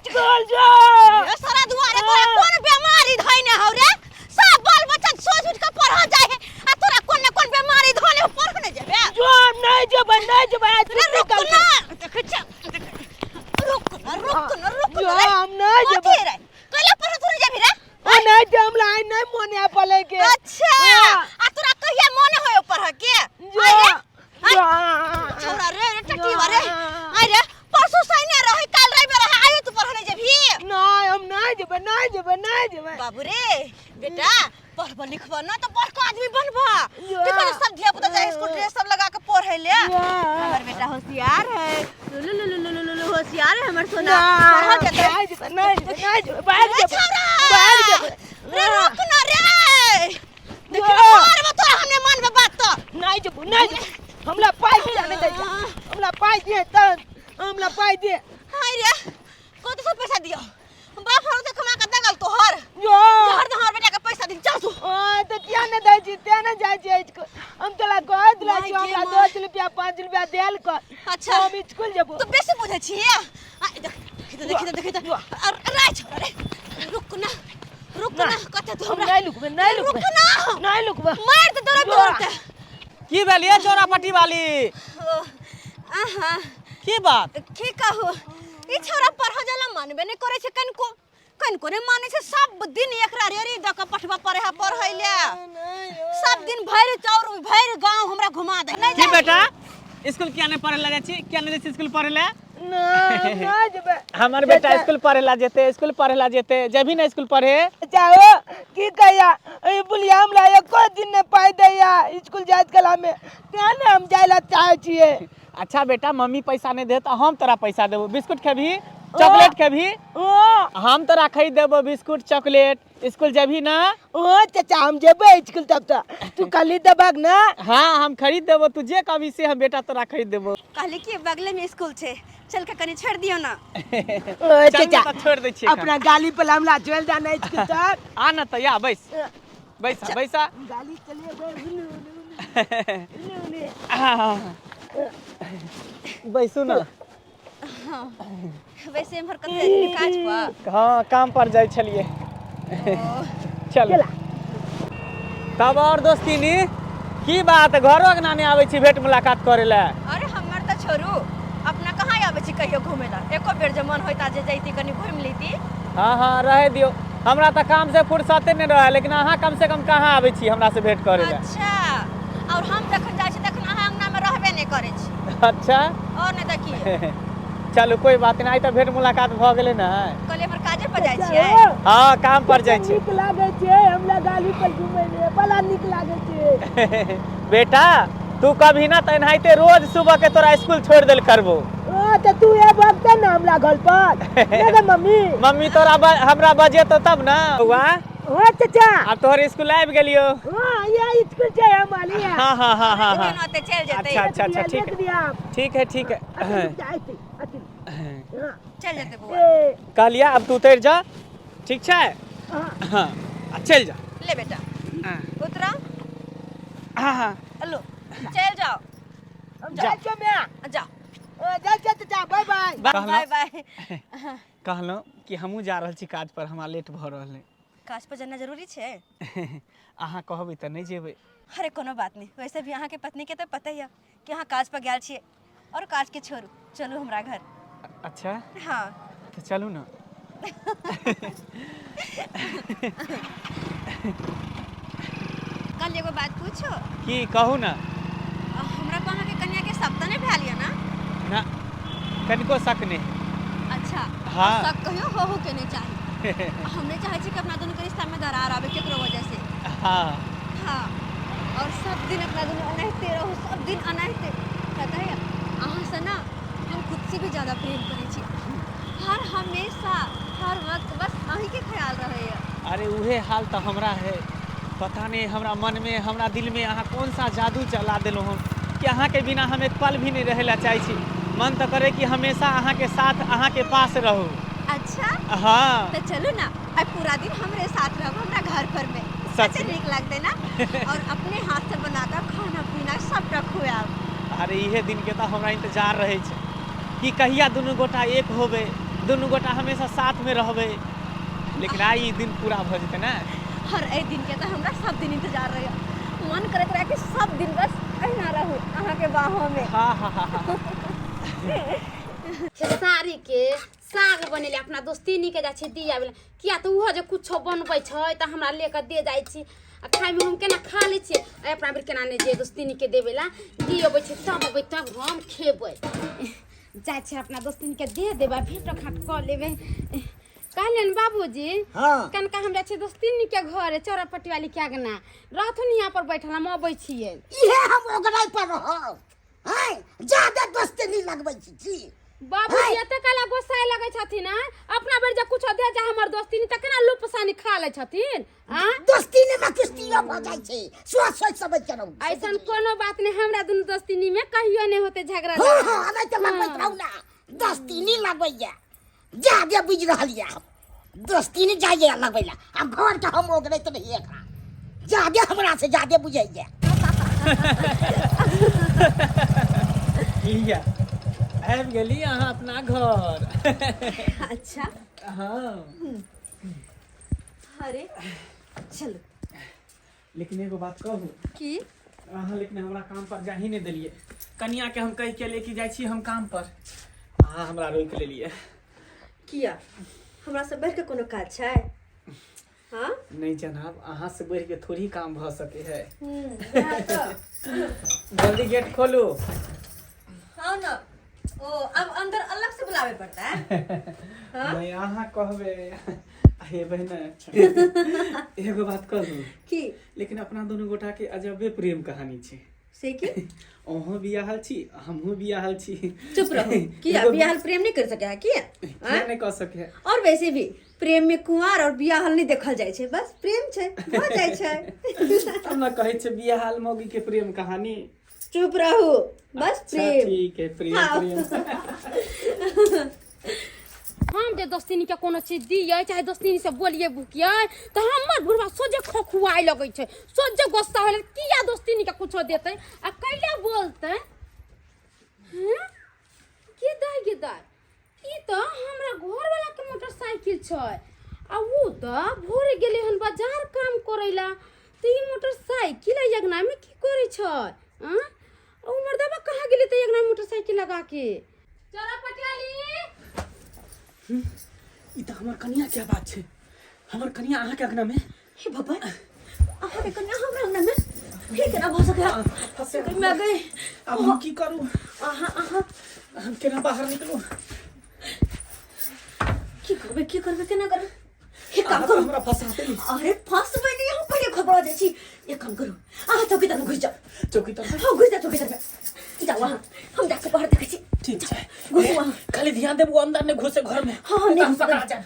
School जो। ए सारा दुआरे तोरा कोन बीमारी धइने हौ रे? सब बाल बच्चा सोच उठ के पढ़ जाय है आ तोरा कोन ने कोन बीमारी धने हौ, पढ़ ने जेबे? जो हम नहीं जेबै, नहीं जेबै, आज रे छुट्टी रुक कर ना, देखै छ, रुक ना, रुक ना, रुक जो ना रे। हम नहीं जेबै। कथी रे? कैला पढ़ तू नहीं जेबही रे? ओ नहीं जे हमरा आइ नहीं मोन है पढ़े के। अच्छा, आ तोरा कहिया मन होयो पढ़ के? जो आइ रे, जो छौरा रे, रे टटीवा रे, आइ रे, परसों सैने रहे, काल रविवार रहे, आइयो तू पढ़ नहीं जेबही? नहीं, हम नहीं जेबै, नहीं जेबै, नहीं जेबै। बाबू रे बेटा, पढ़ब लिखब ना तो बड़का आदमी बनब। या। देखो ना सब धिया पुता जाए स्कूल ड्रेस सब लगा के पढ़े ले। या। हमर बेटा होशियार है, लुलु लुलु लुलु लुलु, होशियार है हमर सोना। नहीं, पढ़ल जेतै। नहीं जेबै, नहीं जेबै, नहीं जेबै, भागि रे जेबै, छौरा! भागि जेबै। रे रुक ना रे, देखी या। मारबो तोरा, हमने मानबे बात तो। नहीं जेबो, नहीं जेबो, हमरा पाइ किया नहीं दै छै? हमरा पाइ दे तब, हमरा पाइ दे। हाय रे, कत से पैसा दियो? बाप हरो से कमा के दगल तोहर। यो। जहर दहर बेटा के पैसा दिन, चल तू। आ, तो किया नहीं दै छी, तें नहीं जाइ छी स्कूल। हम तोरा कह दिला माय छी, गे हमरा माय। 10 रुपया 5 रुपया देल कर। अच्छा। हम स्कूल जेबो। तू बेसी बुझै छी। आ देख, देखि त, देखि त, अरे छोरा रे, रुक ना, रुक ना, कते तू हम हमरा नहीं लुकबे, नहीं रुक लुकबे, ना, नहीं लुकबे। मार दे तोरा तुरंत। की भेल ये चोरा पट्टी वाली? ओ, आहा। की बात? की कहू, ई छोरा पढ़ जाला मानबे नहीं करे छै, कनिको कनिको नहीं माने छै। सब दिन एकरा रेड़ी द के पठबा पड़े है पढ़ै ले। सब दिन भरि चौर भरि गांव हमरा घुमा दे। नहीं की जाय। बेटा, स्कूल किया नहीं पढ़े ला जाइ छी? किया नहीं जाइ छी स्कूल पढ़े ला? नहीं, नहीं जेबै। हमर बेटा स्कूल पढ़े ला जेते, स्कूल पढ़े ला जेते, जेबही ना स्कूल पढ़े? चाहो की कहिया, ई बुलिया हमरा एको दिन नहीं पाइ दैया स्कूल जाइत कला में, तें ने हम जाय ला चाहै छियै। अच्छा बेटा, मम्मी पैसा नहीं दे तो हम तोरा पैसा देबो। बिस्कुट खेबही, चॉकलेट खेबही? ओ। हम तोरा खरीद देबो बिस्कुट चॉकलेट। स्कूल जेबही ना? ओ चाचा, हम जेबै स्कूल तब तो तू खरीद देबक ना? हाँ, हम खरीद देबो, तू जे कहबी से हम बेटा तोरा खरीद देबो। कहली कि बगले में स्कूल छै, चल के कनी छोड़ दियो ना। ओ चल चाचा, ना तऽ छोड़ दै छियै एखन। अपना गाली पर हमरा चल जाना स्कूल तक। आ ना तऽ या, बैस बैस बैसा। गाली चलिए, बैसू ना। वैसे एम्हर कतऽ जाइ छलियै काज पर? हाँ, काम पर जाइ छलियै। चल तब। और दोस्तीनी, की बात, घरो अंगना नहि आबै छी भेंट मुलाकात करे लए? अरे हमर तऽ छोड़ू, अपना कहाँ आबै छी कहियो घूमे ला? एको बेर जे मन होइता जे जैती कनी घूमि लेती। हाँ हाँ, रहे दियौ, हमरा तऽ काम से फुर्सते नहि रहै, लेकिन अहाँ कम से कम कहाँ आबै छी हमरा से भेंट करे लए? अच्छा, और हम जखन जाइ छी तखन अहाँ अंगना मे रहबे नहि करै छी। अच्छा। और नहि तऽ की। चलू, कोई बात नहि, आइ तऽ भेंट मुलाकात भऽ गेलै ने। कहलियै हमर काजे पर जाइ छियै। हाँ, काम पर जाइ छी। नीक लागै छै हमरा गाली पर घूमै मे, बड़ा नीक लागै छै। बेटा, तू कभी ना तऽ एनाहिते रोज सुबह के तोरा स्कूल छोड़ देल करबो। ओ तऽ तू एबक तऽ ने हमरा घर पर, नहि गे मम्मी? मम्मी तोरा हमरा बजेतो तब ना। बौआ। ओ चाचा। आब तोहर स्कूल आबि गेलियो। हाँ, ये स्कूल छै हमर ये। हाँ हाँ हाँ हाँ हाँ। दुनू ओतै चलि जेतै। अच्छा अच्छा अच्छा, ठीक है, ठीक है, ठीक है। चलि जेतै बौआ। कहलिया, अब तू उतरि जा, ठीक छै? हाँ, आ चलि जा। ले बेटा, उतरा। हाँ हाँ। लो, चलि जाओ। जाइ छियौ माय। जाओ। जाइ छियौ चाचा, बाय बाय। बाय बाय। कहलहुँ कि हमहूँ जा रहल छी काज पर, हमरा लेट भऽ रहल है। काज पर जाना जरूरी छै? अहाँ कहबै तऽ नहि जेबै? अरे कोनो बात नहीं, वैसे भी अहाँके पत्नी के तऽ पता ही कि अहाँ काज पर गेल छियै। और काज के छोड़ू, चलू हमरा घर। अच्छा। हाँ। तऽ चलू ने। कल एगो बात पूछो? की, कहू ने। हमरा पर अहाँके कन्या के शक तऽ नहि भेल यऽ ना? ना, कनिको शक नहि। अच्छा। हाँ। शक कहियो हो के नहीं चाही। हम नहीं चाहे छी कि अपना दोनों के रिश्ता में दरार आवे केकरो वजह से। हाँ। हाँ, और सब दिन अपना दोनों अनाहिते रहू, सब दिन अनाहिते। पता है, अहाँ से ना हम खुद से भी ज़्यादा प्रेम करै छी, हर हमेशा हर वक्त बस अहीं के ख्याल रहैया। अरे उहे हाल तऽ हमरा है। पता नहीं हमरा मन में, हमरा दिल में अहाँ कौन सा जादू चला देलहुँ हम कि अहाँके बिना हम एक पल भी नहीं रहे ला चाहै छी। मन तऽ करे कि हमेशा अहाँके साथ, अहाँके पास रहू। अच्छा। हाँ। तो चलू ना, आइ पूरा दिन हमरे साथ रहब हमरा घर पर में। सच कते में? नीक लगतै ना, और अपने हाथ से बना कऽ खाना पीना सबटा खुआएब। अरे इहे दिन के तऽ हमरा इंतजार रहै छै कि कहिया दुनू गोटा एक होबै, दुनू गोटा हमेशा साथमे रहबै। लेकिन आइ ई दिन पूरा भऽ जेतै ने। हर एहि दिनके तऽ हमरा सब दिन इंतजार रहैए, मन करैत रहै कि सब दिन बस अहिना रहू अहाँके बाहोमे। हाँ हाँ हाँ हाँ। खेसारीके साग बनेले अपना दोस्तीनी के जाइ छै दिया बेला, किया तऽ ओहो जे कुछो बनबै छै तऽ हमरा ले कऽ दे जाइ छै आ खायमे हम केना खा लै छियै। आ अपना बेर केना नहि जे दोस्तीनी के देबै ला दे अबै छै तब अबै तब हम खेबै। जाइ छै अपना दोस्तीनी के दे देबै, भेंटो घाट कऽ लेबै। कहलियनि बाबूजी। हाँ। कनका हम जाइ छियै दोस्तीनी के घर, चौरापट्टी वाली के अगना रहथुन, यहाँ पर बैठल हम अबै छियै। इहे हम ओगराइ पर रहब हैं, ज्यादा दोस्ती नहीं लगबै छी की बाबूजी एते काला गोसाइ लगै छथिन आँय? अपना बेर जे कुछो दे जा हमर दोस्ती तऽ केना लुपसानी खा लै छथिन आँय? दोस्ती ने में किस्तियो भऽ जाइ छै, सोच सोच समझ के रहू। ऐसन कोनो बात नहीं, हमरा दुनू दोस्तीनी में कहियो नहीं होते झगड़ा। हाँ हाँ, नहीं तऽ लगबैत रहू ना, दोस्ती नहीं लगबैया ज्यादे बुझि रहल यऽ हम। दोस्ती नहीं जाइए लगबै ला, आ घर के हम ओगरैत रहियै एकरा, ज्यादे हमरा से ज्यादे बुझैया। किया आबि गेली अहाँ अपना घर? अच्छा। हाँ। अरे चलू। लेकिन एगो बात कहू? की? अहाँ लेकिन हमरा काम पर जा ही नहि देलियै। कनिया के हम कहि के लेके जाइ छी हम काम पर, अहाँ हमरा रोकि लेलियै। किया, हमरा से बढ़ि के कोनो काज छै? हाँ। नहीं जनाब, अहाँ से बढ़ि के थोड़ी काम भऽ सके है। वएह तऽ। जल्दी गेट खोलू। हाँ ना, ओ अब अंदर अलग से बुलावे पड़ता है? हाँ? नहीं, अहाँ कहबै। हे बहिना, एगो बात कहू? की? लेकिन अपना दुनू गोटा के अजबे प्रेम कहानी छै। से की? अहूँ बियाहल छी, हमहूँ बियाहल छी। चुप रहो। किया, बियाहल प्रेम नहीं कर सके है किया? किया नहीं कह सके है? और वैसे भी प्रेम में कुंवार और बियाहल नहीं देखल जाइ छै, बस प्रेम छै भऽ जाइ छै। तब ने कहै छै बियाहल मौगी के प्रेम कहानी। चुप रहू बस। अच्छा, प्रेम ठीक है, प्रेम। हाँ। प्रेम। हम जे दोस्तीनी के कोनो चीज दियै चाहे दोस्तीनी से बोलिए भुकियै तऽ हमर बुढ़वा सोझे खोखुआए लगै छै, सोझे गुस्सा होय लगै। किया दोस्तीनी के कुछो देतै आ कैला बोलतै? हैं के दाइ गे दाइ, ई तऽ हमरा घर वाला के मोटरसाइकिल छै आ ऊ तऽ भोरे गेलै हन बाजार काम करै ला, तऽ ई मोटरसाइकिल एहि अङ्गना में की करै छै? आँ, आ ऊ मर्दबा कहाँ गेलै तऽ अङ्गना में मोटरसाइकिल लगा के? चलो पटियाली। ई तऽ हमर कनिया के बात छै। हमर कनिया अहाँके अंगना में? हे भगवान, अहाँके कन्या हमरा अंगना में हे केना भऽ सकैया? फंसे। मैं गई। आब हम की करू? अहाँ अहाँ हम केना बाहर निकलू? की करबै, की करबै, केना करबै? हे काम अहाँ तऽ करू। हमरा फंसा देली। अरे फंसबै नहीं, हम पहिले घबरा जाइ छी। एक काम करू, अहाँ चौकीदार में घुसि जाउ। चौकीदार में? हाँ, घुसि जाउ चौकीदार में जाउ अहाँ, हम जाके बाहर देखै छी। ठीक छै। घुसू अहाँ। खाली ध्यान देबू अंदर नहीं घुसे घर में। हाँ, हाँ, नहीं नहीं हम पकड़ा जाए।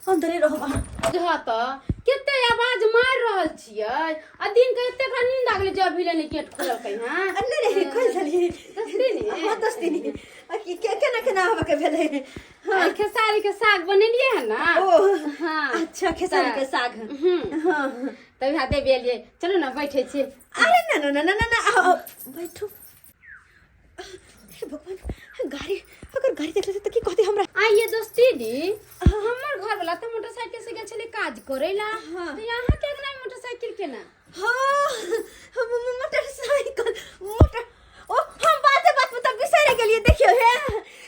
अंदरे रहब अहाँ। बुझह तऽ कते आवाज मारि रहल छियै आ दिन के एते नींद आ गेलै जब भी नहि गेट खोललकै। हँ। नहीं नहीं, खोलि देलियै। दोस्तीनी? हाँ दोस्तीनी, आ केना केना आबऽ के भेलै? हाँ। खेसारी के साग बनेलियै हन ना। ओ। हाँ। अच्छा, खेसारी के साग। हाँ। तब यहाँ देबे एलियै, चलू ने बैठे छी। अरे ना ना ना ना ना, आओ आओ, बैठू। हे भगवान, गाड़ी अगर गाड़ी देख लेते तऽ की कहते हमरा? आइए दोस्ती दी, हमर घर वाला तऽ मोटरसाइकिल से गेल छलै काज करै ला। हाँ। तऽ यहाँ के अंगना में मोटरसाइकिल केना? हाँ, हम मोटरसाइकिल मोटर ओ हम बाते बात में तऽ बिसरि गेलियै। देखियौ हे,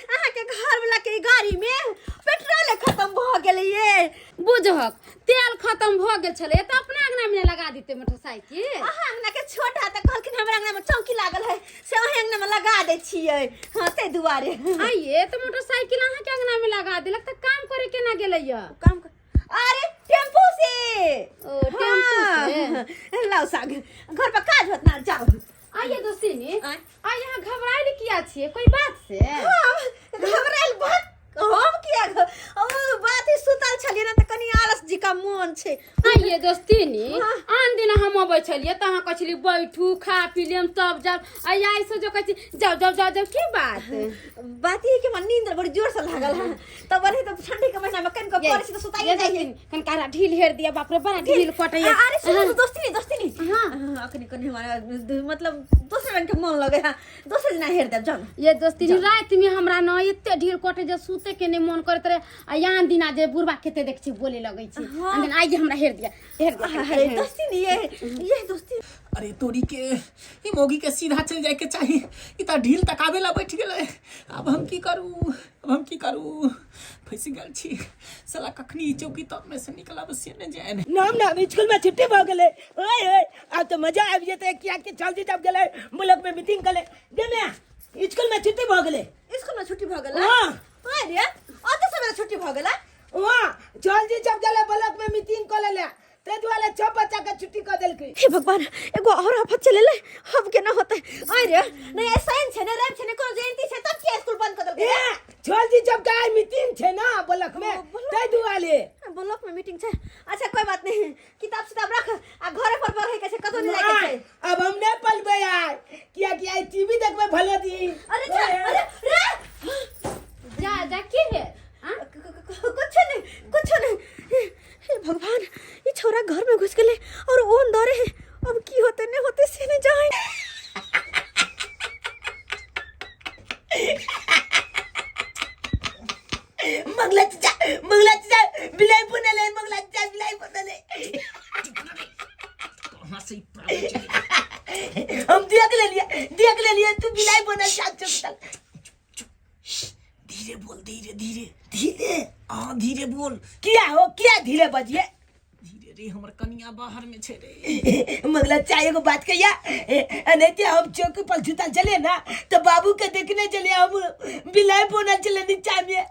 अहाँके घर वाला के गाड़ी में पेट्रोल खत्म भऽ गेलै ये। बुझहक तेल खत्म भऽ गेल छलै तऽ अपना अंगना में लगा देते मोटरसाइकिल। अहाँ अंगना के छोटा तऽ कहलखिन हमरा अंगना में चौकी लागल है, से अहीं अंगना में लगा दै छियै। हाँ, ताहि दुआरे। आइए तऽ मोटरसाइकिल अहाँ के अंगना में लगा देलक तऽ काम करे केना गेलै ये? काम कर, अरे टेम्पू से। ओ, टेम्पू से? हाँ, लाउ साग, घर पर काज होत ना, जाओ। आइए दोस्तीनी। आँय? आ यहाँ घबराइल किया छियै, कोई बात से? हम घबराइल बात, हम किया ओ बात ही सुतल छलियै ना तऽ कनी आलस जी का मोन छै। आइए दोस्तीनी, आन दिन हम अबै छलियै तऽ अहाँ कहै छलियै बैठू खा पी लेम तब जाब, आ आइ से जो कहै छी जाउ जाउ जाउ जाउ, की बात? बात ई है कि हमरा नींद बड़ी जोर से लागल है, तब बढ़े तऽ ठंडी के महीना में कनिको पड़ै छै तऽ सुताइए जाइ है। कनकारा ढील हेर दिया, बाप रे बड़ा ढील कटैया। अरे सुनो दोस्ती दोस्ती, हाँ अखनी कनी हमारा मतलब दोसर रंग के मन लगे है, दोसर दिना हेर देब जाउ। ये दोस्ती राति में हमरा न एते ढील कटे जे सुते के नहीं मन करैत रहे, आ यान दिना जे बुढ़बा खेते देख छी बोले लगै छी, आन दिन आइए हमरा हेर दिया हेर दिया। अरे दोस्ती नहीं ये दोस्ती। अरे तोरी के ई मौगी के सीधा चल जाए के चाही, ई त ढील तकावे ला बैठ गेलै। अब हम की करू, अब हम की करू, फंसि गेल छी साला। कखनी ई चौकी तर में से निकलब से ने जाने। नाम नाम स्कूल में छुट्टी भ गेलै। ओए ओए आब तो मजा आबि जेतै, किया कि जल्दी जब गेलै ब्लॉक में मीटिंग कले गे मैं स्कूल में छुट्टी भ गेलै। स्कूल में छुट्टी भ गेलै? हां। अरे अते समय छुट्टी भ गेलै? हां, जल्दी जब गेलै ब्लॉक में मीटिंग कऽ लेले, ताहि दुआरे छह बच्चा के छुट्टी कऽ देलकै। हे भगवान, एगो और आफत चले ले, अब केना होतै? अरे नहीं ऐसा छै ने रवि छै ने कोनो जयंती छै तब किया स्कूल बंद कर देलकै? ए जल्दी जब के आइ मीटिंग छै ना ब्लॉक में, ताहि दुआरे। ब्लॉक में मीटिंग छै। अच्छा कोई बात नहीं, किताब सिताब रख आ घरे पर पढ़े के छै, कतौ नहीं जाए के छै। अब हम नहीं पलबै आइ, किया कि आइ टीवी देखबै भले दिन। अरे जा, अरे रे जा जा की भेल? हाँ? कुछ नहीं कुछ नहीं। हे भगवान, ये छोरा घर में घुस गेले और ओ अंदर है, अब की होते नहीं होते से नहीं जाए। मंगला चाचा मंगला चाचा बिलाई बनले, मंगला चाचा बिलाई बनले। कहाँ से ई प्राण चले? हम देख लेलिए देख लेलिए, तू बिलाई बनल चाचा चुप। धीरे बोल, धीरे धीरे धीरे। हाँ धीरे बोल। किया हो, किया धीरे बजिए? धीरे रे, हमर कनिया बाहर में छै रे। मंगला चाचा एगो बात कहिया, नहीं हम चौकी पर जुता चले ना तो बाबू के देखने चले, हम बिलाई बनल चले नीचा में।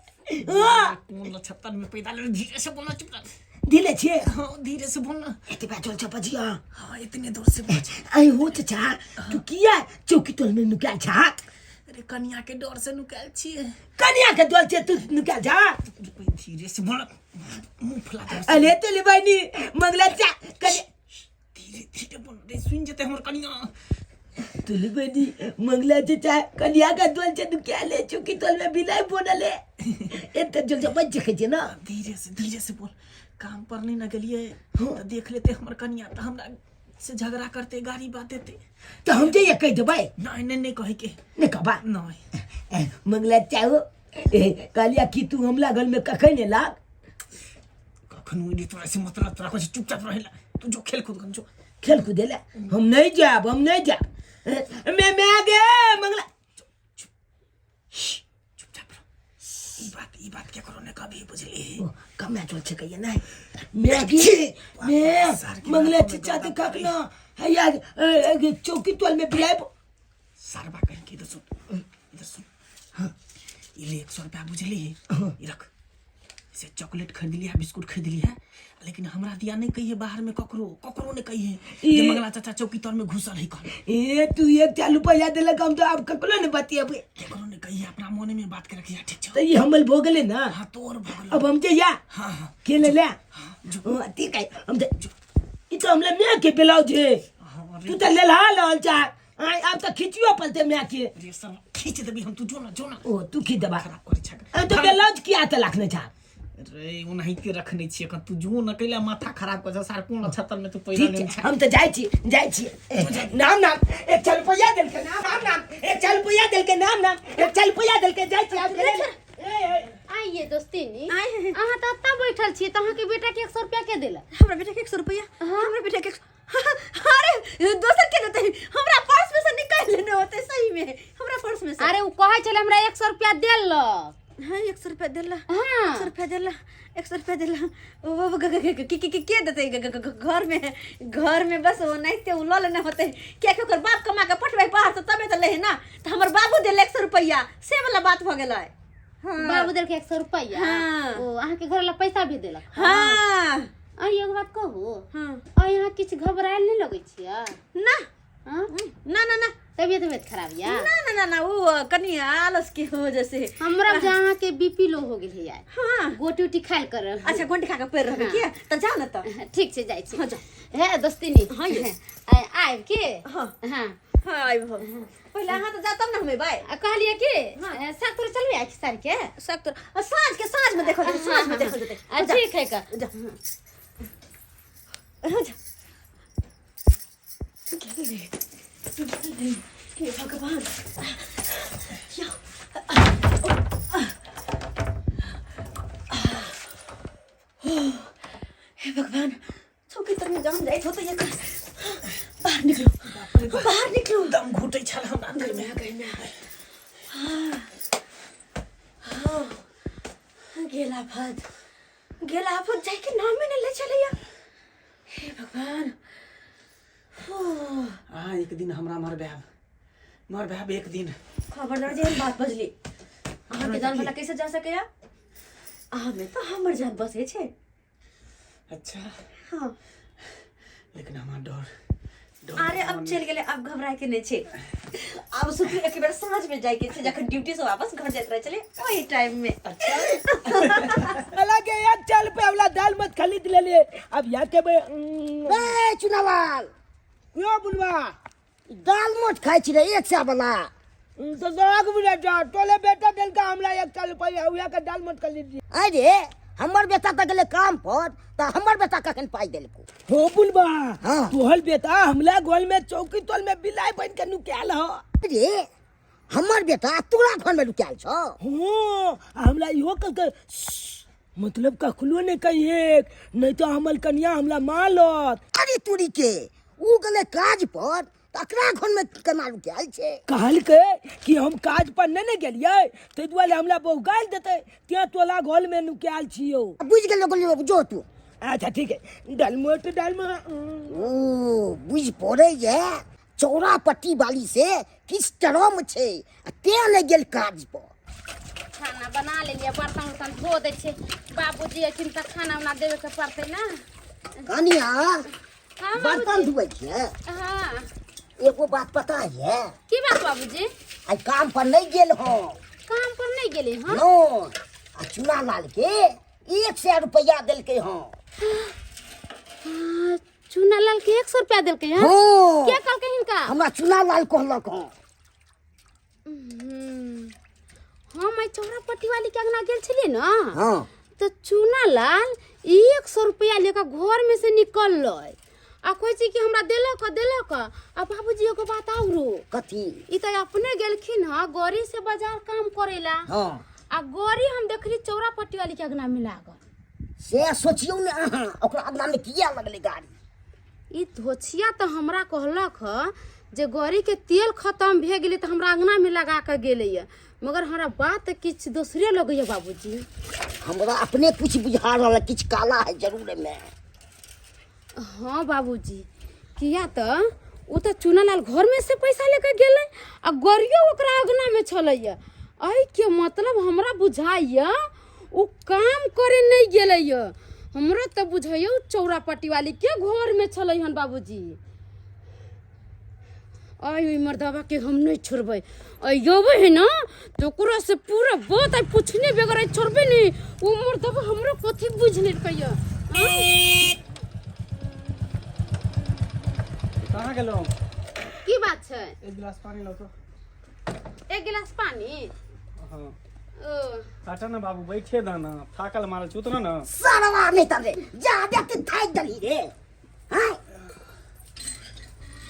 हाँ। कोन लछत्तर में पैदा ले, धीरे से बोलना, चुप रह। धीरे छे? हाँ धीरे से बोलना। एते बा चल बजिया। हाँ इतने दूर से बोल। आई हो चाचा, तू किया चौकी तोल में नुकाल छा? अरे कनिया के डर से नुकाल छिए। कनिया के डर से तू नुकाल छा? धीरे से बोल, मुंह फुला दे। अरे तो ले मंगला चा कनिया धीरे धीरे बोल रे, सुन जेते हमर कनिया। तुली बनी मंगला चाचा कनिया का डर से नुकाल ले, चौकी तोल में बिलाई बनले, एते जल जब बच छै ना। धीरे से बोल, काम पर नहीं न गेलिए तो देख लेते हमर कनिया तो हमरा से झगड़ा करते, गाड़ी बात देते। तो हम जे कह देबै? नहीं नहीं नहीं कहे के नहीं कहबा? नहीं। मंगला चाहो कहलिया कि तू हमला घर में कखन एला? कखन उड़ी तोरा से मतलब, तोरा कुछ चुपचाप रहेला, तू जो खेल कूद कर जो। खेल कूद एला? हम नहीं जाब, हम नहीं जाब, मैं गे मंगला। चुपचाप रह, ई बात क्या करो ने कभी बुझली? कम चल छै कहिया नहीं मैं गे मैं मंगला चाचा तो कखना हैया चौकी तोल में बिलाई। सारबा कहीं के इधर सुन, इधर सुन। हाँ ये ले 100 रुपया बुझली, ये रख, से चॉकलेट खरीद लिया बिस्कुट खरीद लिया, लेकिन हमरा दिया नहीं कहिए बाहर में ककरो ककरो नहीं कहिए जे मंगला चाचा चौकी तर में घुसल है कल। ए तू एक चालू रुपया देलक, हम तो अब ककरो नहीं बतिएबै। ककरो नहीं कहिए, अपना मन में बात के रखिए, ठीक छै? तो ये हमल भो गेलै ना। हाँ तोर भो गेलै। अब हम जे या हाँ हाँ खेले ले। हाँ ठीक है, हम जे ई तो हमले मैं के ब्लाउज है, तू तो ले ला लल जा, आइ अब तो खिचियो पलते मैं के। रे सब खींच देबी हम, तू जो ना जो ना। ओ तू खींच देबा? खराब करे छक। हम तो ब्लाउज किया त लाखने छा? रे ओनाहिते रखने छियै, तू जो न कैला माथा खराब कर सार, कोन छतर में तू पैदा ठीक छै, हम तो जाइ छी जाइ छी। नाम नाम एक चाल रुपया देलके, नाम नाम एक चाल रुपया देलके, नाम नाम एक चाल रुपया देलके, जाइ छी आब। आइए दोस्तीनी, अहाँ तऽ एतऽ बैठल छी, तऽ अहाँके बेटा के 100 रुपया के देलक? हमरा बेटा के 100 रुपया? हमरा बेटा के अरे दोसर के देते, हमरा पर्स में से निकाल लेने होते, सही में हमरा पर्स में से। अरे उ कहै छलै हमरा 100 रुपया देलक। हाँ 100 रुपया देला? हाँ 100 रुपया देला, 100 रुपया देला। वो के के के देते? घर में घर में बस वो नहीं ते उ ल लेने होते, क्या कि ओकर बाप कमा के पठबै बाहर से तबे तो ले ना, तो हमर बाबू देले 100 रुपया से वाला बात भ गेलै। हाँ। बाबू देलक 100 रुपया? हाँ। ओ अहाँके घर ला पैसा भी देलक? हाँ। आ एगो बात कहू? हाँ। आ यहाँ किछु घबरायल नहि लगै छियै? ना। हाँ? ना ना ना। तबियत उबियत खराब या? ना ना ना ना, वो कनी आलस के वजह से। हमरा जहाँ के बीपी लो हो गेल है यार। हाँ। गोटी उटी खाइल कर। अच्छा, गोटी खा के पैर रहबे के त जाओ ना त। ठीक छै, जाइ छी। हाँ, जाओ। हे दोस्तिनी। हाँ, ये। आबि के। हाँ। हाँ। हाँ, आइब हम। पहिले अहाँ तऽ जातब ने हमे बाय। आ कहलियै कि साग तोड़े चलबै आइ खेसारी के? साग तोड़ साँझ के, साँझ में देखल जेतै, साँझ में देखल जेतै। आ ठीक है का। जा। हाँ, जा। गेल रे, गेल रे। हे भगवान। या। हे भगवान, चौकी तर में जाम जाइत होतै एकर। बाहर निकलू, बाहर निकलू। दम घुटै छल हमरा अंदर में। गेल आफत, गेल आफत, जाइके नामे ने ले चलैया। हे भगवान। अहाँ एक दिन हमरा मरबायब, मरबायब एक दिन। खबरदार जे एहन बात बजली। अहाँके जान भला कैसे जा सकैया? अहाँ में तऽ हमर जान बसै छै। अच्छा। हाँ। लेकिन हमरा डर डर। अरे अब चलि गेलै, आब घबराए के नहि छै। आब सोचू एक बेर साँझ में जाय के छै, जखन ड्यूटी से वापस घर जाइत रहै छलियै ओहि टाइम में। अलग है यार, चल पे वाला दाल मत खरीद ले लिए अब यहाँ के बे। ए चुनावाल। क्यों बुलवा? दाल मोट खाइ छी रे 100 वाला। तो सड़क बुझा जा टोले बेटा दिल का हमला 100 रुपया उया का दाल मत खरीद ली। अरे हमर बेटा तऽ गेलै काम पर, तऽ हमर बेटा कखन पाइ देलको? हो बुलवा। हाँ। तोहल बेटा हमला गोल में चौकी तोल में बिलाई बन के नुकायल हो। अरे हमर बेटा तोरा घर में नुकायल छौ? हो, हमला इहो कह के मतलब कखनो नहीं कहिए, नहीं तो हमल कन्या हमला मारत। अरे तोरी के, ऊ गेलै काज पर तऽ अकरा घर में केना नुकायल छै? कहलकै कि हम काज पर नहीं ने गेलियै, ताहि दुआरे हमरा बहु गालि देतै, तें तोला घर में नुकायल छियौ। बुझि गेलो, गेलियौ, जो तू। अच्छा ठीक है, डलमोट डलमो। ओ बुझि पड़ै जे चौरा पट्टी वाली से किछु टरम छै आ तें नहि गेल काज पर। खाना बना लेलियै, बर्तन उर्तन धो दै छियै। बाबूजी अयथिन तऽ खाना उना देबे के पड़तै ने। कनिया। हाँ, बर्तन बाबूजी। धोबै छियै? हाँ। एगो बात पता है? की बात बाबूजी? आइ काम पर नहि गेल हँ। काम पर नहि गेली हँ? नो, आ चूना लाल के 100 रुपया देलकै हँ। हाँ, चूना लाल के 100 रुपया देलकै हँ? हाँ। के कहलकै हिनका? हमरा चूना लाल कहलक हँ। हम आइ चौरा पट्टी वाली के अंगना गेल छलियै ने। हाँ। तऽ चूना लाल 100 रुपया लेकर घर में से निकललै आ कहै छै कि हमरा देलक देलक। आ बाबूजी एगो बात आरो। कथी? ई तऽ अपने गेलखिन हँ गड़ी से बाजार काम करेला। हाँ। आ गड़ी हम देखली चौरा पट्टी वाली के अंगना में लागल। से सोचियौ ने अहाँ, ओकरा अंगना में किया लगलै गाड़ी? ई धोछिया तऽ हमरा कहलक ह जे गड़ी के तेल खत्म भए गेलै तऽ हमरा अंगना में लगा के गेलैया, मगर हमरा बात किछु दोसरे लगैया बाबूजी। हमरा अपने कुछ बुझा रहल है, किछु काला है जरूर एहिमे। हाँ बाबूजी, किया तऽ ओ तऽ चूनालाल घर में से पैसा लेके गेलै आ गड़ियो ओकरा अंगना में छलैया। एहिके मतलब हमरा बुझाइया ओ काम करे नहीं गेलैया। हमरा तऽ बुझाइया ओ चौरा पट्टी वाली के घर में छलै हन बाबूजी। आइ ओहि मर्दबा के हम नहीं छोड़बै। अयबै है ना तो ओकरा से पूरा बात आइ पूछने बगैर आइ छोड़बै नहीं। ओ मर्दबा हमरो कथी बुझि लेलकै। कहाँ गेलहुँ? की बात छै? एक गिलास पानी लाउ तो। एक गिलास पानी? हाँ। ओ हटा ना बाबू, बैठे दा ना, थाकल मारल छी, उतरो ना। सरवा नहीं तब रे, जा देख थाकि गेली रे। हाँ?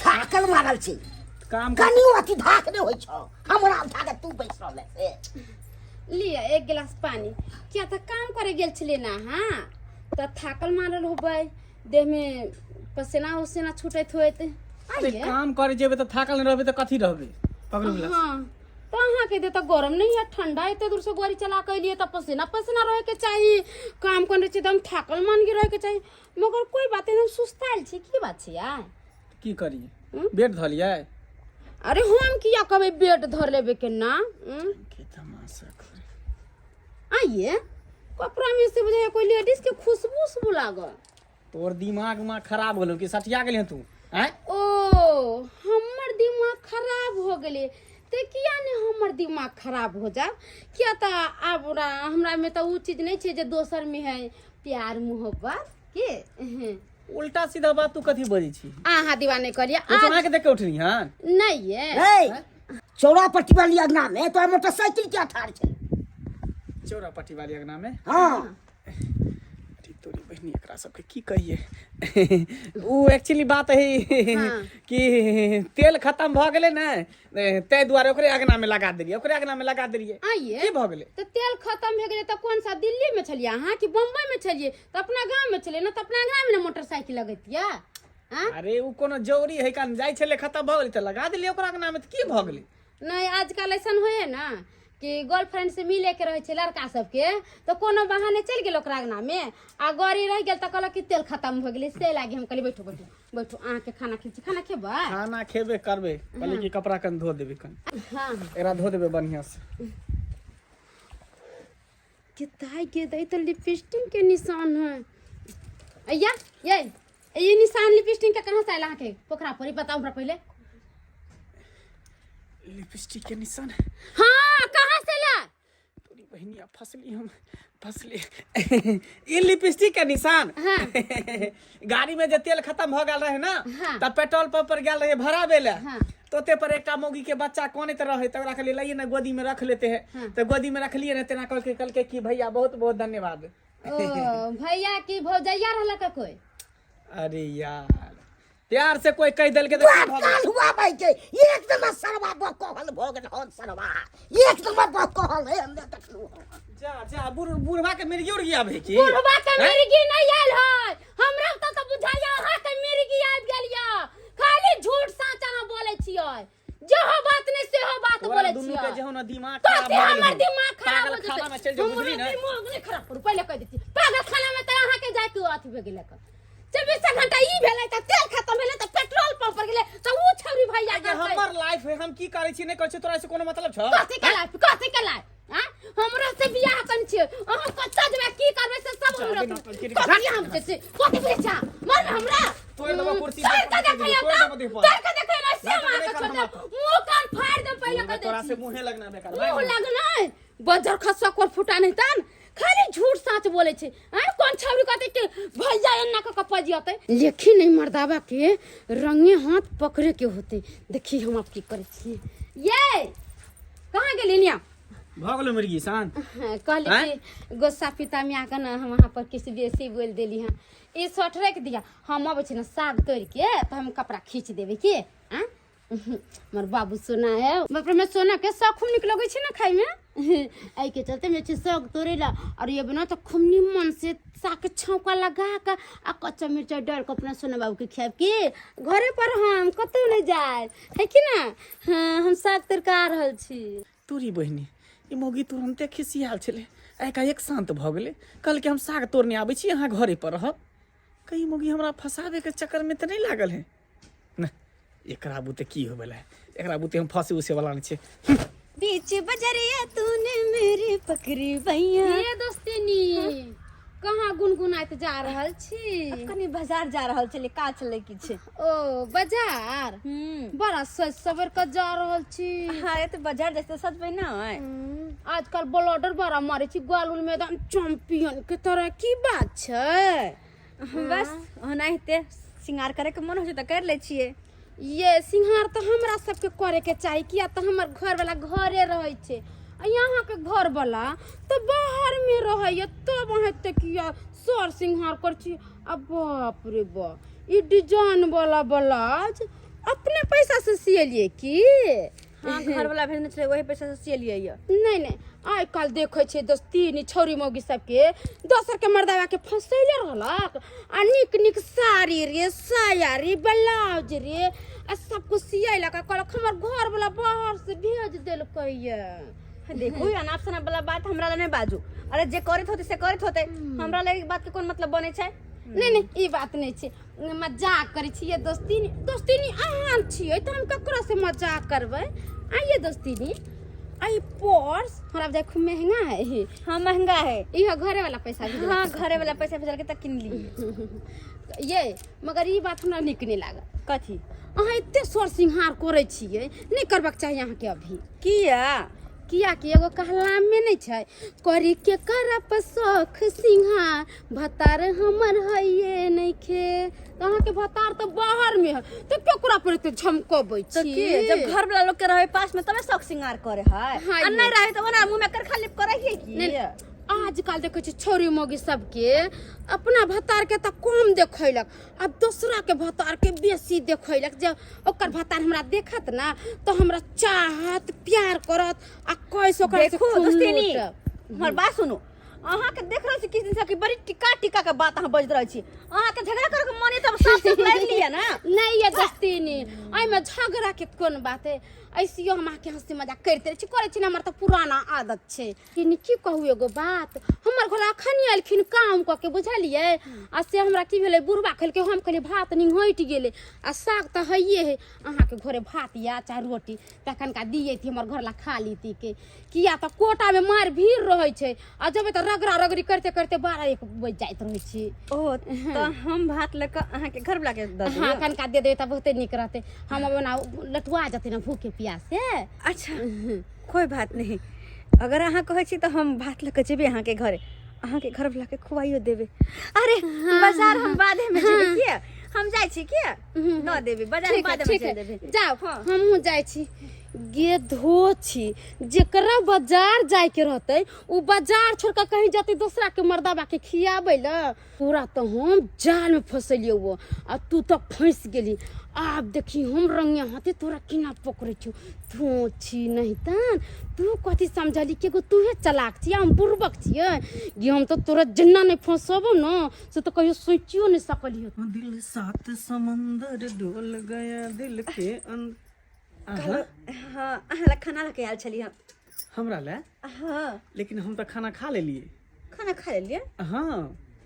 थाकल मारल छी। काम कनियो अथी धाक नहि होइ छौ, हमरा उठा के तू बैस रहल से। लिअ एक गिलास पानी। किया तऽ काम करे गेल छलियै ना अहाँ, तऽ थाकल मारल होबै, देह में पसेना उसेना छूटैत होइत। अरे आइए। काम करे जेबै तऽ थाकल नहि रहबै तऽ कथी रहबै? पकड़ू गिलास। हाँ, तऽ अहाँके देह तऽ गरम नहीं है, ठंडा। एते दूर से गाड़ी चला के एलियै तऽ पसीना पसीना रहे के चाही, काम करने छै एकदम थाकल मान के रहे के चाही, मगर कोई बात एकदम सुस्तायल छी। की बात छै यार? की करियै? बेड धलियै? अरे हम किया कहबै बेड धर लेबे के ना? के तमाशा करे। आइए कपड़ा में से बुझाइए कोई लेडीज के खुशबू उशबू लागल। तोर दिमाग उमाग खराब गेलौ कि सटिया गेलही तू? आँय? ओ हम खराब हो गेलै तऽ किया नहि हमर दिमाग खराब हो जाब किया तऽ आब हमरा मे तऽ ओ चीज नहि छै जे दोसर मे है प्यार मोहब्बत के। उल्टा सीधा बात तू कथी बजै छी? अहाँ दीवाने कहलियै। कुछ अहाँके देख के उठली हन? नहि ये। ए चौरा पट्टी वाली अंगना में तो मोटरसाइकिल के ठाड़ छै। चौरा पट्टी वाली अंगना में? हाँ। अरे तोरी बहिनी, एकरा सबके की कहिए। उ एक्चुअली बात है कि तेल खत्म भऽ गेलै ने, ताहि दुआरे ओकरे अंगना में लगा देलियै, ओकरे अंगना में लगा देलियै। आइए की भऽ गेलै? तऽ तेल खत्म भए गेलै तऽ कोन सा दिल्ली में छलियै अहाँ कि बम्बई में छलियै? तऽ अपना गाँव में छलियै ने, तऽ अपना गाँव में ने मोटरसाइकिल लगैतियै आँ? अरे उ कोनो जरूरी है कारण जाइ छलै, खत्म भऽ गेलै तऽ लगा देलियै ओकरा अंगना में, तऽ की भऽ गेलै? नहि, आजकल ऐसन होइए ने कि गर्लफ्रेंड से मिले के रहै छै लड़का सबके, तऽ कोनो बहाने चलि गेल ओकरा अंगना में आ गाड़ी रहि गेल तऽ कहलक कि तेल खत्म भऽ गेलै। से लागी हम कहलियै बैठू बैठू बैठू, अहाँके खाना खेबै छी? खाना खेबै? खाना खेबे करबै, कहलियै कि कपड़ा कनि धो देबै कनि। हाँ। एकरा धो देबै बढ़िआँ से। के ताई के दई तो लिपस्टिक के निशान है। अय्या ये ये निशान लिपस्टिक के कहाँ से आयल अहाँके पोखरा पर, ई बताउ हमरा पहिले। लिपस्टिक के निशान? हाँ, कहाँ से ला? तोरी बहिनिया, फसली हम फसली। ई लिपस्टिक के निशान? हाँ। गाड़ी में जे तेल खत्म भऽ गेल रहे ना, हाँ। तऽ पेट्रोल पंप पर गेल रहे भराबे ले। हाँ। तो ओते पर एकटा मौगी के बच्चा कानैत रहे, तऽ ओकरा कहलियै लइए ने गोदी में रख लेते हैं। हाँ। तऽ गोदी में रखलिए ने, तेना कहलकै कहलकै कि भैया बहुत बहुत धन्यवाद। ओ भैया की भौजैया रहलक कोई? अरे यार, प्यार से कोई कह देलकै तऽ की भऽ गेल? काल हुआ भाई के एक नंबर सरवा बकहल भऽ गेल हन, सरवा एक नंबर बकहल है, हमने देखलू हन। जा जा, बुढ़वा के मिर्गी उर्गी आबै की? बुढ़वा के हैं? मिर्गी नहीं आयल है, हमरा तो तऽ बुझाइया अहाँ के मिर्गी आबि गेल या। खाली झूठ साँच अहाँ बोलै छियै, जेहो बात नहीं सेहो बात तोरा बोलै दुनू के छियै। जेहो न दिमाग खराब कथी भऽ गेल हमर हौ। दिमाग खराब पागल हो खाना में जेतै? चलि जो, हमरो बुझली ने? दिमाग नहीं खराब करू, पहिले कहि दै छी। पागल खाना में तऽ अहाँ के जाय के अथी भऽ गेलै। 24 घंटा ई भेलै तऽ तेल खत्म भेलै तऽ पेट्रोल पंप पर गेलै तऽ ऊ छौरी भैया ये करतै। हमर लाइफ है, हम की करै छी नहि करै छी तोरा से कोनो मतलब छौ? कथी के लाइफ, कथी के लाइफ? आँ? हमरो से बियाह कन छियै, अहाँ कतऽ जेबै की करबै से सब जा, हमरा बिना कथी कथी हम जे छै कथी बुझै छै मर हमरा। तोड़ि देबौ कुर्सी तोड़ पर, के देखैयौ तोड़ि तऽ देबौ देह पर। तोड़ के देखैयौ ने से नहि तऽ हम नहि अहाँके करब छोड़ देब। हम। मुँह कान फाड़ि देब, पहिले कह तोरा दै से छी। मुँहे लगना बेकार। मुँह लगना बजर खसवा कोर फुटा नहीं तन खाली झूठ साँच बोले छै। आँ कोन छौरी कहते कि भैया एना कऽ कऽ पजियतै। लेखी नहीं मर्दाबा के रंगे हाथ पकड़े के होते। देखी हम आब की करै छियै। ये कहाँ गेली निया? भऽ गेलो मिर्गी शांत? कहली आँय? कि गुस्सा पिता में आके ना हम वहाँ पर किछु बेसी बोल देली हँ। ई शर्ट रख दिया, हम अबै छी ने साग तोड़ के तऽ हम कपड़ा खींच देबै की। आँ हमर बाबू सोना है, बाप रे, सोना के साग खूब नीक लगै छै ने खाइमे, एहिके चलते हम छै साग तोड़ै ला। और ये बना तऽ खूब निमन से साग के छौंका लगा के आ कच्चा मिर्चाई डाल के अपना सोना बाबू के खियाब की घरे पर, हम कतौ नहि जायब है कि ना। हाँ, हम साग तोड़ के आ रहल छी। तोरी बहिनी, ई मौगी तुरन्ते खिसियाल छलै, एकाएक शान्त भऽ गेलै। कहलकै हम साग तोड़ने आबै छी, अहाँ घरे पर रहब। कहीं मौगी हमरा फंसाबे के चक्कर में तऽ नहि लागल है ने? एकरा बुते की होबे है, एकरा बुते हम फंसे उसे वाला नहि छै। बीच बजरिया तूने मेरी पकड़ी भैया। ये दोस्तिनी, कहाँ गुनगुनाइत जा रहल छी? अब कनी बाजार जा रहल छलै, काज छलै किछु। ओ बाजार? बड़ा सज सवर के जा रहल छी। हाँ रे, तऽ बाजार जाइ तऽ सजबै ना। आजकल ब्लडर बड़ा मारे छी ग्वाल उल में एकदम चैंपियन के तरह, की बात छै? बस ओनाहिते श्रृंगार करे के मन होइ छै तऽ कर लै छियै। ये सिंघार तऽ हमरा सबके करे के चाही, किया तऽ हमर घर वाला घरे रहै छै आ यहाँ के घर वाला तऽ बाहर में रहैया, तब अहाँ एते किया सर सिंघार कर छी? आ बाप रे बाप, ई डिजाइन वाला ब्लाउज अपने पैसा से सियलिए की? हाँ, घर वाला भेजने छलै, वही पैसा से सियलियै यऽ। नहीं नहीं, आइ काल्हि देखै छियै दोस्ती छौरी मौगी सबके दोसर के मर्दावा के फंसैले रहलक आ नीक नीक साड़ी रे साया रे ब्लाउज रे आ सब कुछ सियलक आ कहलक हमर घर वाला बाहर से भेज देलकै ये। देखू, ई अनाप शनाप वाला बात हमरा लए नहि बाजू। अरे जे करैत होतै से करैत होतै, हमरा लए ई बात के कोन मतलब बनै छै? नहीं नहीं, ई बात नहीं छै, मजाक करै छियै दोस्तीनी। दोस्तीनी अहाँ छियै तऽ हम ककरो से मजाक करबै? आइए दोस्तीनी, आई पर्स हमरा बुझाइ खूब महंगा है। हाँ महंगा है। इहो घरे वाला पैसा भेजलक? हाँ, घरे वाला पैसा भेजलकै तऽ किनलियै। ये मगर ई बात हमरा नीक नहि लागल। कथी? अहाँ एते स्वर सिंहार करै छियै, नहि करबाक चाही अहाँके अभी। किया? किया कि एगो कहलामे नहि छै, करी के करब शौख सिंहार भतार हमर हइये नइखे। तऽ अहाँके भतार तऽ बाहर में है, तऽ केकरा पर एते झमकबै तऽ छी? की जब घर वाला लोग के रहे पास में तबे शौक सिंगार करे है, हाँ आ ये। नहीं रहे तो ओना मुंह में करखा लिप करे है की? नहीं, आजकल देखै छी छौरी मौगी सबके अपना भतार के तऽ कम देखैलक आ दोसरा के भतार के बेसी देखैलक, जे ओकर भतार हमरा देखत ना तऽ हमरा चाहत, प्यार करत आ कैसे ओकरा से देखू खूब दोस्तीनी, लूटब। हमर बात सुनू। अहाँ के देख रहल छी किछु दिन से कि बड़ी टिका टिका के बात अहाँ बजैत रहै छी। अहाँ के झगड़ा करे के मन है तब साफ साफ लड़ि लिअ ना। नहीं ये दोस्तीनी, एहिमे झगड़ा के कोन बात है? ऐसियो हम अहाँके हंसी मजाक करिते रहै छी, करै छी ने, हमर तऽ पुराना आदत छै। कि की कहू एगो बात, हमर घर अखन एलखिन काम कऽ के, बुझलियै? आ से हमरा की भेलै, बुढ़बा खेलकै, हम कहलियै भात निंघटि गेलै आ साग तऽ हइए है। अहाँके घरे भात या चाहे रोटी तऽ कनिका दियै, हमर घर ला खा लीती के। किया तऽ कोटामे मारि भीड़ रहै छै आ जेबै तऽ रगड़ा रगड़ी करिते करिते 12-1 बजि जाइत रहै छै। ओ तऽ हम भात लऽ कऽ अहाँके घर वाला के दऽ हाँ, दियौ? कनिका दे देबै तऽ बहुते नीक रहतै। हम ओना लटुआ जेतै ने भूखे प्यासे। अच्छा कोई बात नहीं, अगर अहाँ कहै छी तऽ हम भात लऽ कऽ जेबै अहाँके घरे, अहाँके घर वाला के खुआइयो देबै। अरे बाजार हम बादे में जेबै, किया हम जाइ छी, किया दऽ देबै बाजार ठीक है, बादे में ठीक चलि है, देबै। जाओ। हाँ। हमहूँ जाइ छी। गे धो छी, जेकरा बाजार जाय के रहते उ बाजार छोड़ के कहीं जते दोसरा के मर्दाबा के खियाबै ल। पूरा तो हम जाल में फंसलियो वो आ तू तो फंस गेली। आब देखी हम रंगिया हाथे तोरा केना पकड़ै छौ। तू छी नहीं तन तू कथी समझली कि एगो तूहे चलाक छी हम बुड़बक छियै? गे हम तो तोरा जिन्ना नहीं फंसबो न से तो कहियो सोचियो नहीं सकलियो। दिल सात समंदर डोल गया दिल के अंदर। कहलहुँ, हाँ, अहाँ लग खाना लऽ के आयल छलियै हम। हमरा ले? हाँ। लेकिन हम तऽ खाना खा लेलियै। खाना खा लेलियै? हाँ।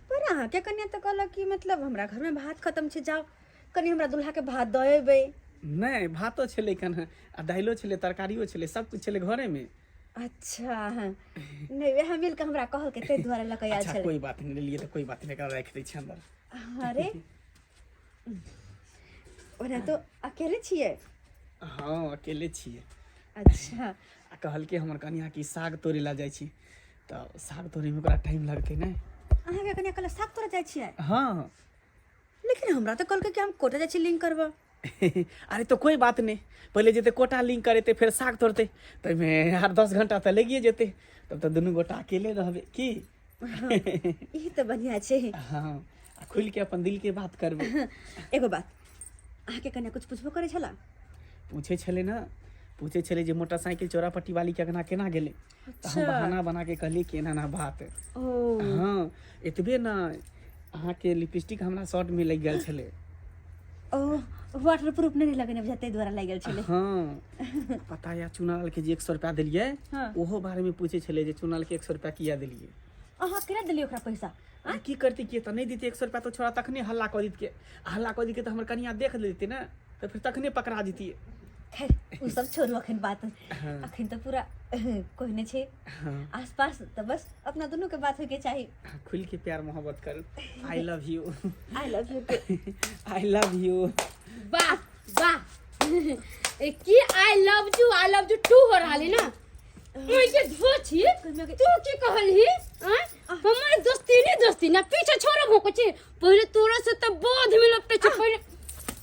पर अहाँके कनिया तऽ कहलक कि मतलब हमरा घरमे भात खत्म छै, जाउ कनि हमरा दुल्हाके भात दऽ अयबै। नहि, भातो छलै कन आ दालिओ छलै, तरकारियो छलै, सब कुछ छलै घरेमे। अच्छा हाँ, नहि वएह मिल कऽ हमरा कहलकै ताहि दुआरे लऽ कऽ आयल अच्छा छलै। कोई बात नहि, लेलियै तऽ कोई बात नहि, एकरा राखि दै छियै अन्दर। अरे ओना तो अकेले छियै? हाँ अकेले छियै। अच्छा। आ कहलकै हमर कनिया कि साग तोड़ै लए जाइ छी, तऽ साग तोड़ैमे ओकरा टाइम लगतै ने। अहाँके कनिया कहलक साग तोड़ऽ जाइ छियै? हाँ। लेकिन हमरा तऽ कहलकै कि हम कोटा जाइ छी लिंक करबऽ। अरे तो कोई बात नहीं, पहिले जेतै कोटा लिंक करेतै, फेर साग तोड़तै, ताहिमे 8-10 घंटा तऽ लगिए जेतै, तब तऽ दुनू गोटा अकेले रहबै की। ई तऽ बढ़िआँ छै। हाँ, आ खुलि के अपन दिल के बात करबै। एगो बात, अहाँके कनिया कुछ पुछबो करै छला? पूछै छलै ने, पूछै छलै जे मोटरसाइकिल चौरापट्टी वाली के अंगना केना गेलै, तऽ हम बहाना बना के कहलियै कि एना एना बात। ओ। हाँ, एतबे ने, अहाँके लिपस्टिक हमरा शर्ट में लागि गेल छलै। ओ वाटर प्रूफ नहि लगेने बुझा ताहि दुआरे लागि गेल छलै। हाँ, पता या चुनाल के जे 100 रुपया देलियै, हाँ। ओहो बारे में पूछै छलै जे चुनाल के 100 रुपया किया देलियै। अहाँ केना देलियै ओकरा पैसा? अरे की करती, के तऽ नहि देती 100 रुपया तऽ छोड़ा तखने हल्ला कऽ दितियै, आ हल्ला कऽ दितियै तऽ हमर कनिया देख लेती ने, तऽ फेर तखने पकड़ा जैतियै। खैर ओ सब छोड़ू अखन बात, हाँ। अखन तऽ पूरा कोई नहि छै हाँ। आस पास, तऽ बस अपना दुनू के बात होइके चाही। हाँ, खुल के प्यार मोहब्बत करू। I love you. I love you. I love you. वाह वाह, ए, की I love you, I love you too हो रहल है ना? ओइ के धो छी, तू की कहलही? आँय? हमर दोस्ती नहीं, दोस्ती ना पीछे छोड़ो भोको छी, पहिले तोरा से त बोध में लपटे छी। पहिले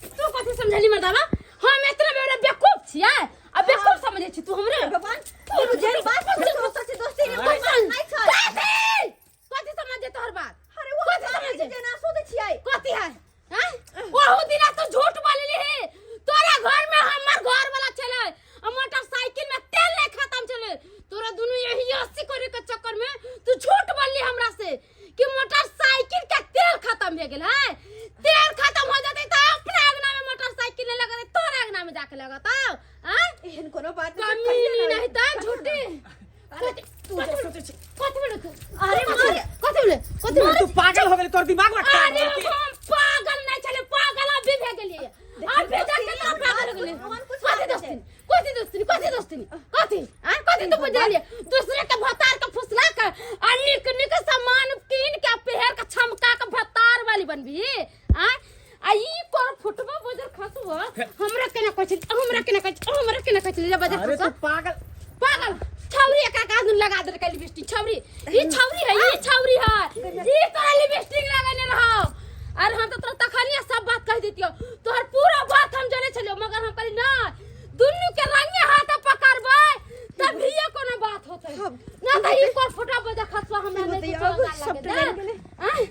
तू कथी समझली मर्दावा? हम इतना बड़ा बेवकूफ छी आ बेवकूफ समझे छी तू हमरे? भगवान, तू जेहन बात सोचै छी दोस्ती ने भगवान, नहि छल। कथी कथी समझे तोहर बात? अरे वो कथी समझे? जेना सोचै छियै। कथी है? हैं? ओहू दिना तू झूठ बोलली है। तोरा घर में हमर घर वाला छले आ मोटरसाइकिल में तेल नहीं खत्म छले, तोरा दुनू यही अस्सी करे के चक्कर में तू झूठ बोलली हमरा से कि मोटरसाइकिल के तेल खत्म भे गेल है। तेल खत्म हो जाते त अपना अंगना में मोटरसाइकिल नहीं लगते, तोरा अंगना में जाके लगता? हैं? एहन कोनो बात नहि छै, कमीनी कहियो नहीं त झूठी। अरे तू जे सोचै छी। कथी बोले तू? अरे मारे। कथी बोले? कथी बोले? तू पागल हो गेली, तोर दिमाग में खराब अरे हो गेल। हम पागल नहीं छले, पागल अभी भे गेलियै। अभी जाके तोरा पागल हो गेलियै। कथी दोस्ती, कथी दोस्ती, कथी दोस्ती, कथी? आँ, कथी तू बुझलियै? दूसरे के भतार के फुसला के आ निक निक सामान कीन के पहिर के छमका के भतार वाली बनबी? छले रे बजा अरे खसवा। तू पागल। पागल छौरी एक एक आदमी लगा देलकै लिपस्टिक। छौरी ई छौरी है, ई छौरी है, ई तोरा लिपस्टिक लगेने रहौ। अरे हम तो तोरा तखनिए सब बात कह देतियौ, तोहर पूरा बात हम जाने छलियौ, मगर हम कहली ना दुनू के रंगे हाथ पकड़बै तभिए कोनो बात होतै, ना त ई कोर फोटा बजा खसवा हमरा नहीं होतै, कुछो अब लगे सब जानि गेलै। आँय?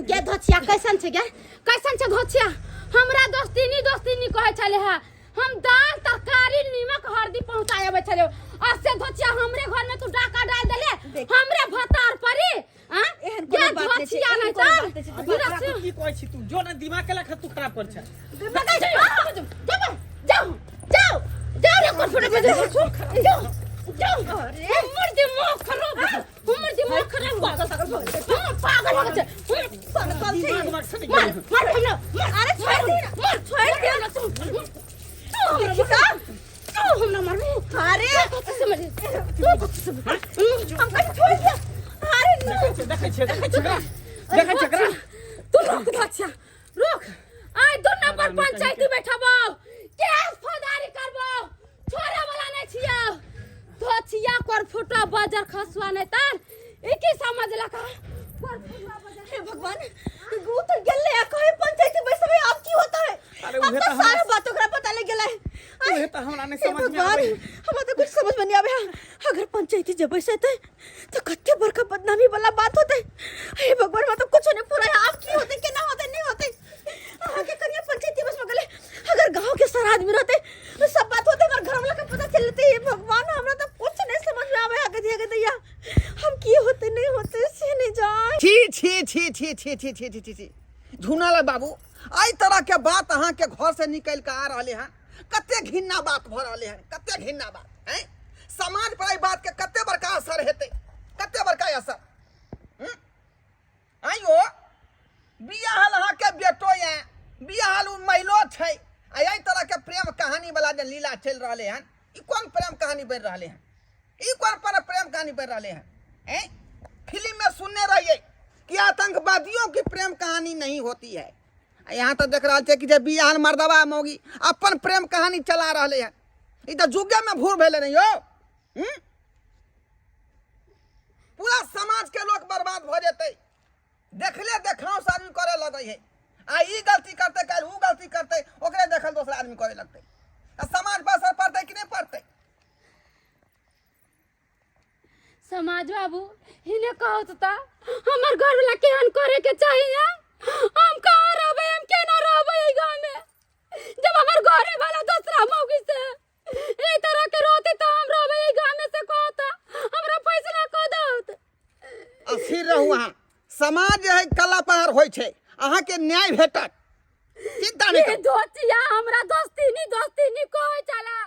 गे धोछिया कैसन छै, गे कैसन छै धोछिया? हमरा दोस्तीनी दोस्तीनी कहै छलै है, हम दाल तरकारी नीमक हल्दी पहुंचाए अबै छलै, आ से धोछिया हमरे घर में तू डाका डाल देले देख। हमरे भतार परी। आँ? एहन गे कोनो बात नहि छै, धोछिया एहन नहि कोनो तऽ बात नहि छै, तू पूरा तू की कहै छी? तू जो ने दिमाग के लखा तू खराब कर छै। बगल जाओ, जाओ जाओ जाओ जाओ रे कोन फोटो पे जाओ जाओ जाओ। हमर दिमाग खराब हो गेल, हमर दिमाग खराब हो गेल। हाँ, पागल हो गेल छै। पागल छै। दिमाग उमाग से मार मार हमरा मार। अरे छोड़ दे, मार छोड़ दे। हमरा तू, तू हमरा मार, तू हमरा मारबी। अरे तू कथी से मारबी? तू कथी से मारबी? हम कहीं छोड़ दिया। अरे देखै छै, देखै छै, देखै छै एकरा, देखै छै एकरा। तू रोक धोछिया रोक, आइ दू नंबर पंचायती बैठबौ, केस फौजदारी करबौ, छोड़े वाला नहीं छियौ। धोछिया कर फुटा बजर खसुआ नहीं तर ई की समझलक हँ? कर फुटवा बजर। हे भगवान, वो तो गेले आ कहे पंचायती बैसबे, अब की होता है? अरे अब उहे तो तो हमरा- सारा बात ओकरा पता लग गेला है। उहे तो हमरा नहीं हे समझ में भगवान, आवे। हमरा तो कुछ समझ में नहीं आवे है। अगर पंचायती जब बैसते तो कत्ते बड़का बदनामी वाला बात होते। हे भगवान, मतलब कुछ नहीं पूरा है। अब की होते, केना होते, नहीं होते। अहाँ के कन्या पंचायती बस में गेले, अगर गांव के सारा आदमी रहते तो सब बात होते, हमारे घर वाला के पता चल लेते। हे भगवान, हमरा तो कुछ नहीं समझ में आवे है। गधिया गधिया हम की होते नहीं होते से नहीं जाए। छी छी छी छी छी छी छी छी छी छी झुनाला बाबू, एहि तरह के बात अहाँ के घर से निकल के आ रहले हन, कते घिन्ना बात भऽ रहले हन, कते घिन्ना बात हैं। समाज पर एहि बात के कते बड़का असर हेतै, कते बड़का असर। आइयो बियाहल अहाँ के बेटो ये, बियाहल उ महिलो छै, आ एहि तरह के प्रेम कहानी वाला जे लीला चलि रहले हन, ई कोन प्रेम कहानी बनि रहले हन? ई कोन पर प्रेम कहानी बनि रहले हन? हैं? फिल्म में सुनने रहिए कि आतंकवादियों की प्रेम कहानी नहीं होती है, आ यहाँ तो देख रहल छै कि जे बियाहल मर्दवा मौगी अपन प्रेम कहानी चला रहले हन। ई तऽ जुगे में भूर भेलै ने यौ। पूरा समाज के लोग बर्बाद भऽ जेतै। देखले देखाव से आदमी करे लगै है, आ ई गलती करतै काल्हि उ गलती करतै, ओकरे देखल दोसरा आदमी करे लगतै, आ समाज पर असर पड़तै कि नहि पड़तै? समाज बाबू हिने कहत ता हमर घर वाला केहन करे के चाहिए? हम कहाँ रहबै, हम केना रहबै एहि गाँव में जब हमर घरे वाला दोसरा मौगी से एहि तरह के रहते? त हम रहबै एहि गाँव में से कहता, हमरा फैसला कऽ दौत। स्थिर रहू अहाँ, समाज जे है कला पहाड़ होइ छै, अहाँके न्याय भेटत, चिंता नहि ई करू। धोतिया हमरा दोस्तीनी दोस्तीनी कहै छला,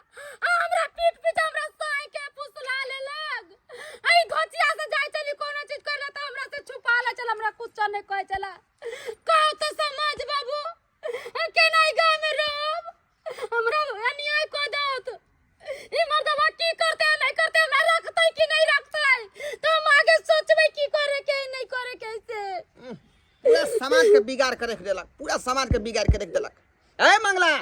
आ हमरा पीठ पीछ हमरा साई के फुसला लेलक। एहि धोतिया से जाइ छली कोनो चीज करला त हमरा से छुपा ले छला, हमरा कुछ नहीं कहै छला। कहू तो समाज बाबू, केना ई गाँव में रहब? हमरा अन्याय कऽ दौत। ई मर्दवा की करते नहीं करते, हमरा रखते कि नहीं रखते, तो हम आगे सोचबै की करे के नहीं करे के से। पूरा समाज के बिगाड़ के रख देलक, पूरा समाज के बिगाड़ के रख देलक। ए मंगला,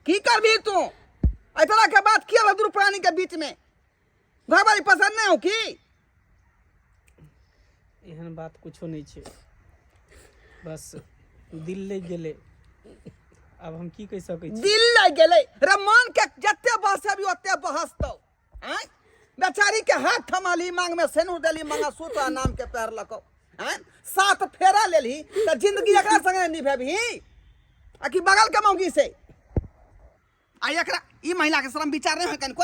की करबी तू? एहि तरह के बात किया दुनू प्राणी के बीच में? घरवाली पसंद नहीं हो की? एहन बात कुछो नहीं छै, बस दिल लागि गेलै, आब हम की कहि सकै छी? दिल लागि गेलै रे, मन के जते बहसेबी ओते बहसतौ। आँय, बेचारी के हाथ थमाली, मांग में सेनूर देली, मंगलसूत्र आ नाम के पहिरलकौ। आँय, सात फेरा लेलही तऽ जिंदगी एकरा संगे निभेबही आ कि बगल के मौगी से? आ एकरा ई महिला के शर्म विचार नहीं होय कनिको?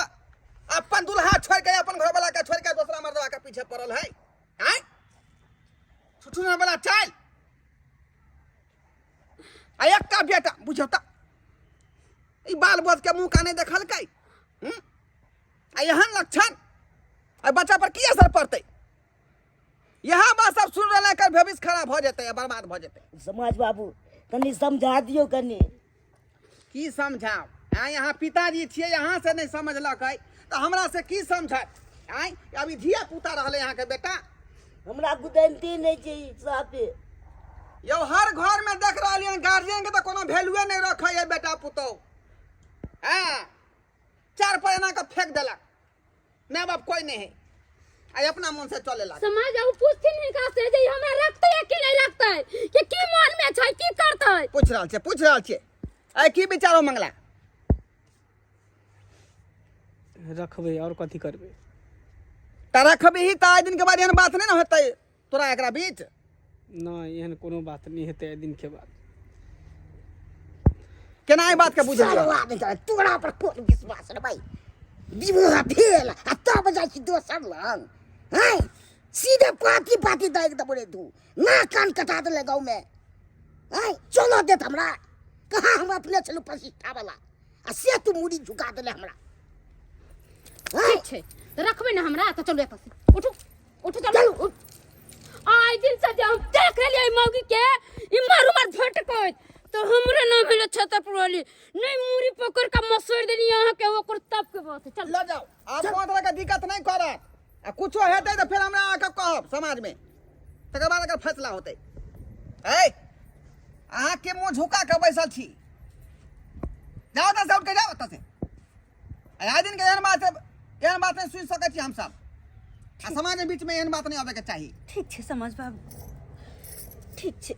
अपन दुल्हा छोड़ के, अपन घरवाला के छोड़ के दोसरा मर्दवा के पीछे पड़ल है। आँय, छुछुना वाला चाल। आ एकटा बेटा बुझौ तऽ ई बाल बोध के मुँह काने देखलकै। आ एहन लक्षण आ बच्चा पर की असर पड़तै? इएह बात सब सुन रहल एकर भविष्य खराब भऽ जेतै आ बर्बाद भऽ जेतै। समाज बाबू कनि समझा दियौ कनि। की समझाउ? आँय, अहाँ पिताजी छियै, अहाँ से नहि समझलकै तऽ हमरा से की समझत? आँय, अभी धिया पुता रहलै अहाँके बेटा। हमरा गुदंती नहि छै ई साफे। यौ, हर घर में देख रहलियै, गार्जियन के तऽ कोनो वैल्यूए नहि रखै है बेटा पुतोहु। हँ, चार पर एना कऽ फेंक देलक। माय बाप कोई नहीं है, आ अपना मन से चले लाग। समाज बाबू पूछथिन हिनका से जे ई हमरा रखतै या कि नहीं रखतै, कि की मन में छै, की करतै। पूछ रहल छै, पूछ रहल छै। ऐ की विचारो मंगला? रखबै और कथी करबै? त रखबही त आइ दिन के बाद एहन बात नहीं ने होतै तोरा एकरा बीच। नहि, एहन कोनो बात नहि हेतै एहि दिनके बाद। केना एहि बात के बुझलियै? सरवा नहीं करे, तोरा पर कोन विश्वास रे भाई? विवाह भेल आ तब जाइ छी दोसर लग, हैं? सीधे पाती पाती दागि देबो रे तू, ना कान कटा देले गाँव में, हैं? चलो देत हमरा, कहाँ हम अपने छलहुँ प्रतिष्ठा वाला, आ से तू मुड़ी झुका देले हमरा। ठीक छै तऽ रखबै ने हमरा तऽ चलू एतऽ से, उठू उठू चलू। आइ दिन से जे हम देख लेलियै मौगी के इम्हर उम्हर भटकैत तऽ हमरे नाम भेलै छतरपुर वाली। नहि मुड़ी पकड़ के मसोड़ि देली अहाँके ओकर तब के बात है। चल लऽ जाओ, आब कोनो तरह के दिक्कत नहीं करत, आ कुछो हेतै तऽ फेर हमरा अहाँके कहब समाज में, तकर बाद एकर फैसला होतै। ऐ अहाँके मुँह झुका के बैसल छी, जाओ एतऽ से, उठ के जाओ एतऽ से। आइ दिन के एहन बात, एहन बात नहीं सुनि सकै छी हमसब, आ समाज के बीच में एहन बात नहीं आबे के चाही। ठीक छै समाज बाबू, ठीक छै,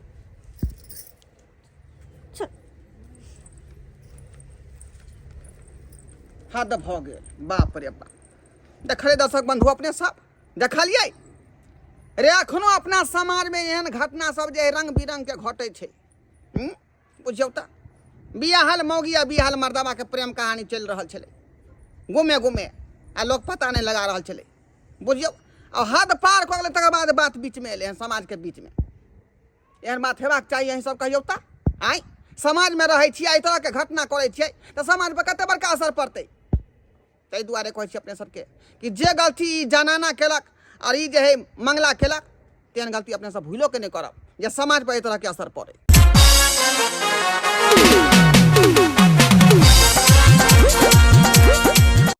चल। हद भऽ गेल, बाप रे बाप। देखले दर्शक बंधु अपने सब देखलियै रे, एखनो अपना समाज में एहन घटना सब जे रंग बिरंग के घटै छै। बुझियौ तऽ बियाहल मौगी आ बियाहल मर्दबाके प्रेम कहानी चलि रहल छलै गुमे गुमे, आ लोक पता नहि लगा रहल छलै। बुझियौ आ हद पार कऽ गेलै, तकर बाद बात बीचमे एलै हन समाजके बीचमे। एहन बात हेबाक चाही अहीं सब कहियौ तऽ? आँय समाजमे रहै छियै, एहि तरहके घटना करै छियै तऽ समाजपर कते बड़का असर पड़तै। ताहि दुआरे कहै छी अपने सबके कि जे गलती ई जनाना केलक आओर ई जे है मंगला केलक, तेहन गलती अपने सब भूलो के नहि करब जे समाज पर एहि तरहके असर पड़े।